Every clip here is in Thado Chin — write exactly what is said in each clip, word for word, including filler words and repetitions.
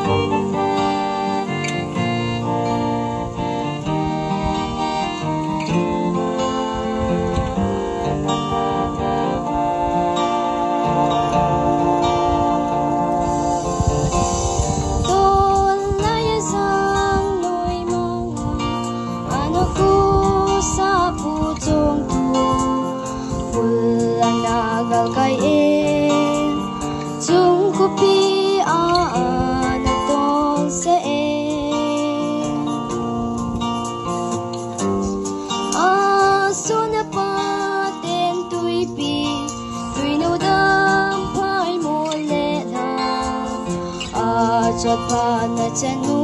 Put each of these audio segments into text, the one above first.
Tol lai a sang noi mong, ana khu sa pu chong tu, bul ana gal kai e, chung kupi a ana tol se e. A sona pa ten tuipi, tuinu dam phai mo le la. A chot pha na chanu,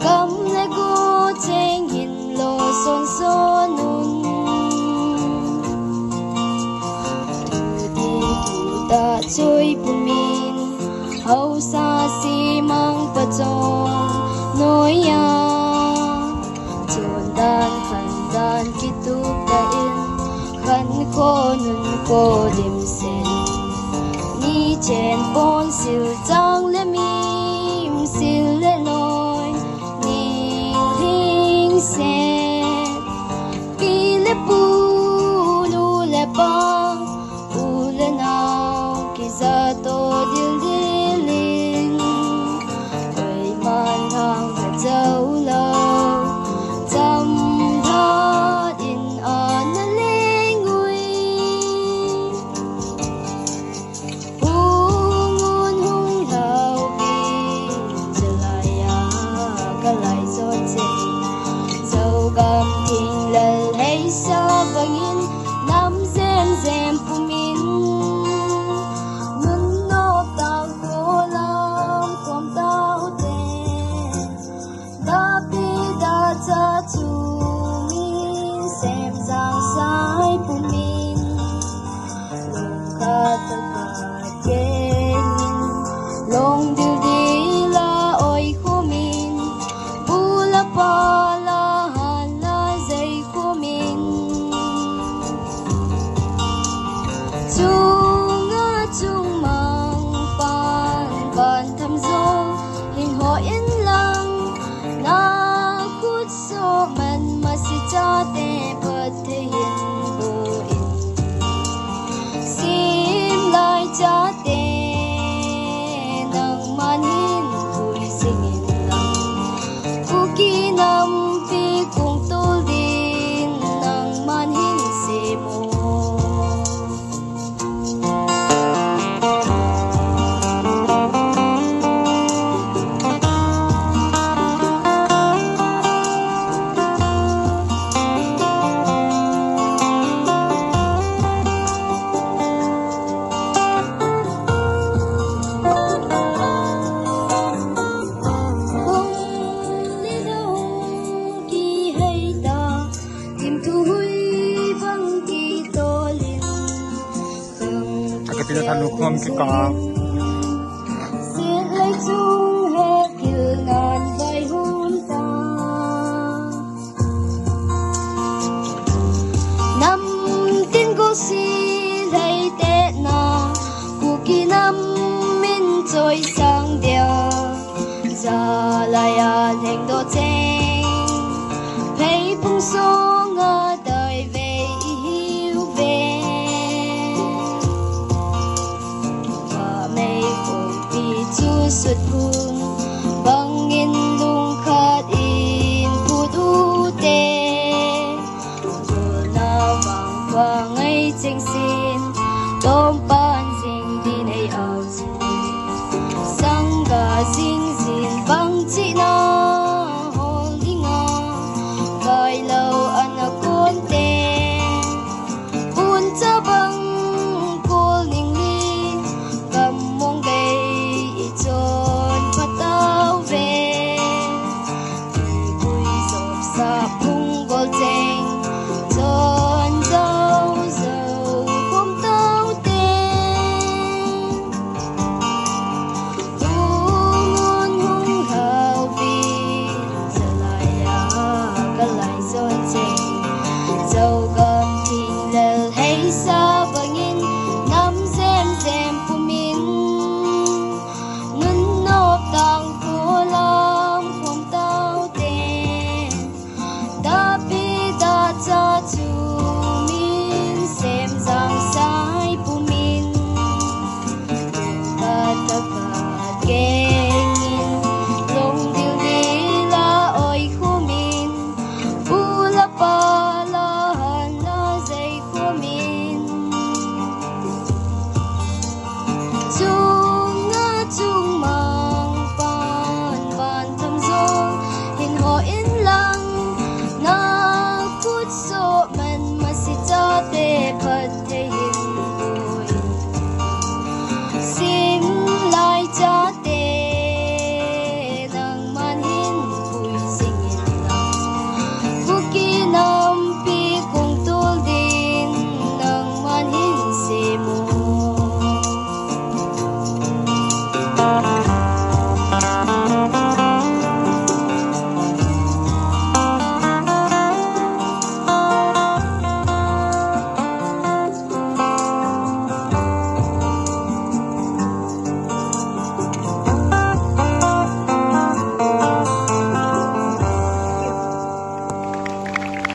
gam le go cheng hin lo son son un. Tuti tuta choi pumin, hausa simang pachong noya. Chondan khandan kitup ta in, khan ko nun ko lim sen. Ni chen pon sil chang le mim sil le noi, ning hing sen. Pi le pu, nu le pa, u le nao, kija to dil dil in. Koiman hang ha jau lo, cham phat in ana leng ui. Hung un hung lau pi, jalai a ka lai zot che. Zogam thing lal hei sa bangin, nam zem zem pumin. Nun nok tau ko lam kom tau te. Dapi da cha chu min sem jang sai pumin. Long khat khat kengin, long dil dil a oi khumin, bula pala han la zei khumin. Chunga chung mang pan, pan tham zo hin ho in lang, na khut so man masi chate pat thei hin bo in. Sim lai chate nangman hin pui sing in lang. Kuki nampi kung tul din nangman hin sem o. Ka pi na thanu khom ki ka. Sit lai chung he kil nan vai hun ta. Nam tin go si lai te na, Kuki nam min choi sang dia. Za lai a leng do cheng, phei pung song a dai ve i hiu ve. Ba mei kong pi chu sut phung